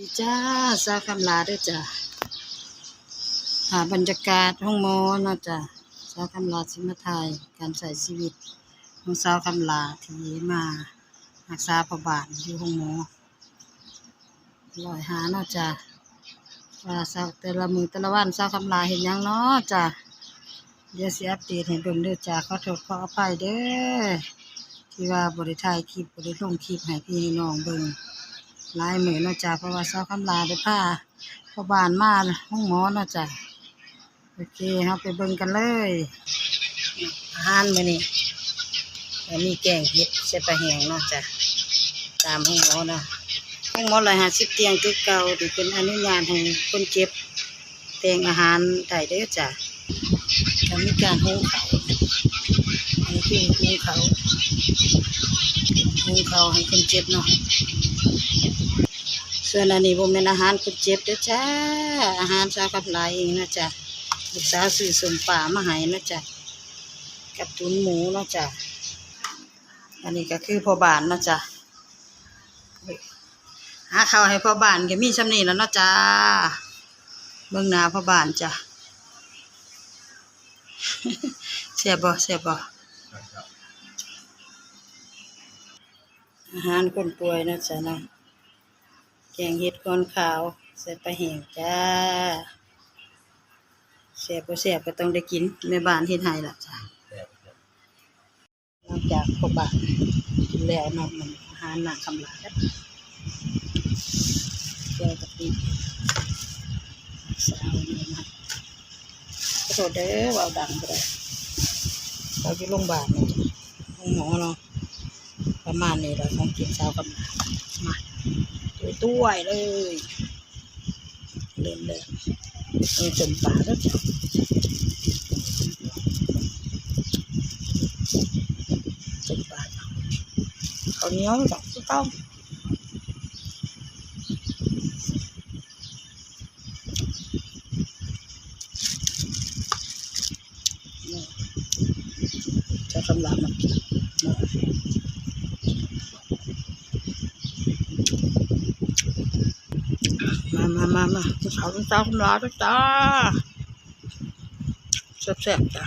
ດີຈ້າ ສາວຄຳຫຼ້າເດີຈ້າ. ພາບບັນຍາກາດໂຮງໝໍເນາະຈ້າ. ສາວຄຳຫຼ້າຊິມາຖ່າຍການໃຊ້ຊີວິດຂອງສາວຄຳຫຼ້າທີ່ມາຮັກສາພໍ່ບ້ານຢູ່ໂຮງໝໍ ຮ້ອຍຫ້າເນາະຈ້າ. ວ່າສາວ ແຕ່ລະມື້ແຕ່ລະວັນສາວຄຳຫຼ້າເຮັດຫຍັງເນາະຈ້າ. ດຽວຊິອັບເດດໃຫ້ເບິ່ງເດີຈ້າ. ຂໍໂທດຂໍອະໄພເດີ ທີ່ວ່າບໍ່ໄດ້ຖ່າຍຄລິບ ບໍ່ໄດ້ລົງຄລິບໃຫ້ພີ່ໃຫ້ນ້ອງເບິ່ງຫຼາຍມື້ເນາະຈ້າ ເພາະວ່າສາວຄຳຫຼ້າໄດ້ພາພໍ່ບ້ານມາໂຮງໝໍເນາະຈ້າ. ໂອເຄ ເຮົາໄປເບິ່ງກັນເລີຍ. ອາຫານມື້ນີ້ກໍມີແກງເຫັດໃສ່ປາແຫ້ງເນາະຈ້າ ຕາມໂຮງໝໍເນາະ. ໂຮງໝໍຮ້ອຍຫ້າສິບຕຽງຄືເກົ່າ ທີ່ເພິ່ນອະນຸຍາດໃຫ້ຄົນເຈັບ ແຕ່ງອາຫານໄດ້ເດີຈ້າ. ກໍມີການຫຸງເຂົ້າ ອັນນີ້ຄືຫຸງເຂົ້າ ຫຸງເຂົ້າໃຫ້ຄົນເຈັບເນາະ. ສ່ວນອັນນີ້ບໍ່ແມ່ນອາຫານຄົນເຈັບເດີຈ້າ ອາຫານສາວຄຳຫຼ້າເອງນະຈ້າ. ລູກສາວຊື້ສົ້ມປາມາໃຫ້ນະຈ້າ ກັບຕຸນໝູເນາະຈ້າ. ອັນນີ້ກໍຄືພໍ່ບ້ານເນາະຈ້າ. ຫາເຂົ້າໃຫ້ພໍ່ບ້ານກໍມີຊ່ຳນີ້ແຫຼະເນາະຈ້າ. ເບິ່ງໜ້າພໍ່ບ້ານຈ້າ. ແຊບບໍ່? ແຊບບໍ່? ອາຫານຄົນປ່ວຍເນາະຈ້າເນາະ. ແກງເຫັດຄອນຂາວໃສ່ປາແຫ້ງຈ້າ. ແຊບບໍ່ແຊບກໍຕ້ອງໄດ້ກິນ ແມ່ບ້ານເຮັດໃຫ້ລະຈ້າ. ຫຼັງຈາກພໍ່ບ້ານກິນແລ້ວເນາະ ມັນອາຫານນາງຄຳຫຼ້າເດີ ແຈ່ວກະປິ ສາວນີ້ນະ. ຂໍໂທດເດີ ເວົ້າດັງບໍ່ໄດ້ ເຂົາຢູ່ໂຮງບານເນາະ ໂຮງໝໍເນາະ. ປະມານນີ້ລະຂອງກິນສາວຄຳຫຼ້າ. ມາ ຕວຍໆ ເລີຍ. ເລີ່ມແລ້ວ ເອີ ຕົ້ມປາເດີ ຕົ້ມປາ ເຂົ້າໜຽວດອກຄືເກົ່າ. ເຈົ້າຄຳຫຼ້າມາກິນ ມາ ມາ ມາ ມາ ກິນເຂົ້ານຳສາວຄຳຫຼ້າເດີຈ້າ. ແຊບໆ ຈ້າ.